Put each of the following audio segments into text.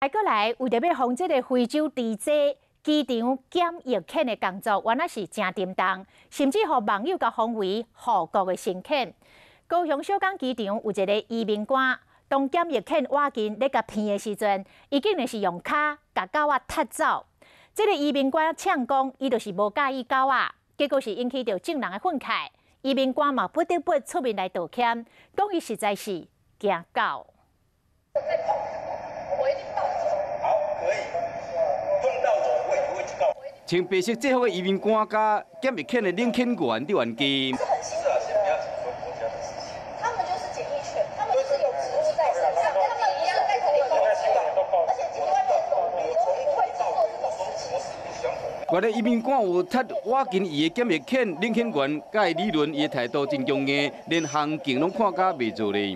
來過來，為著欲防這个非洲豬災，機場檢疫犬的工作原來是誠沉重，甚至予網友共封為護國的神犬。高雄小港機場有一个移民官，當檢疫犬倚近咧共鼻的時陣，伊竟然是用跤共狗仔踢走。這个移民官嗆講，伊就是無佮意狗仔，結果是引起著眾人的憤慨。移民官嘛不得不出面來道歉，講伊實在是驚狗。好，可以。碰到我，我也會去告。穿白色制服的移民官佮檢疫犬的領犬員佇冤家。是很辛苦。是啊，先不要講說國家的事情。他們就是檢疫犬，他們就是有職務在身上，他們一樣在同一個，而且境外面都不會做這種事情。原來移民官有踢倚近伊的檢疫犬，領犬員佮伊理論，伊的態度真強硬，連行徑攏看甲袂做咧。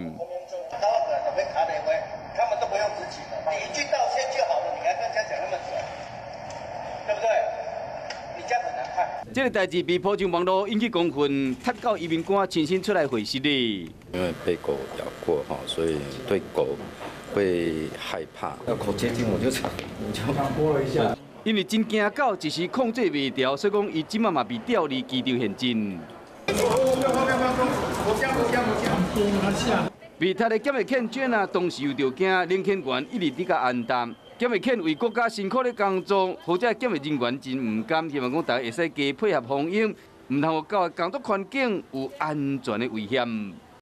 他們都不用執勤了，你一句道歉就好了，你還跟人家講那麼久，對不對？你這樣很難看。這个代誌被鋪上網路，引起公憤，踢狗移民官親身出來回釋咧。因為被狗咬過哈，所以對狗會害怕。要口接近我就我就撥了一下。因為真驚狗，一時控制袂牢，所以講伊這馬嘛被調離機場現陣。我我被踢的檢疫犬卷啊，當時有著驚，領犬員一直佇共安撫。檢疫犬為國家辛苦咧工作，予這檢疫人員真毋甘，希望講大家會使加配合防疫，毋通予狗的工作環境有安全的危險。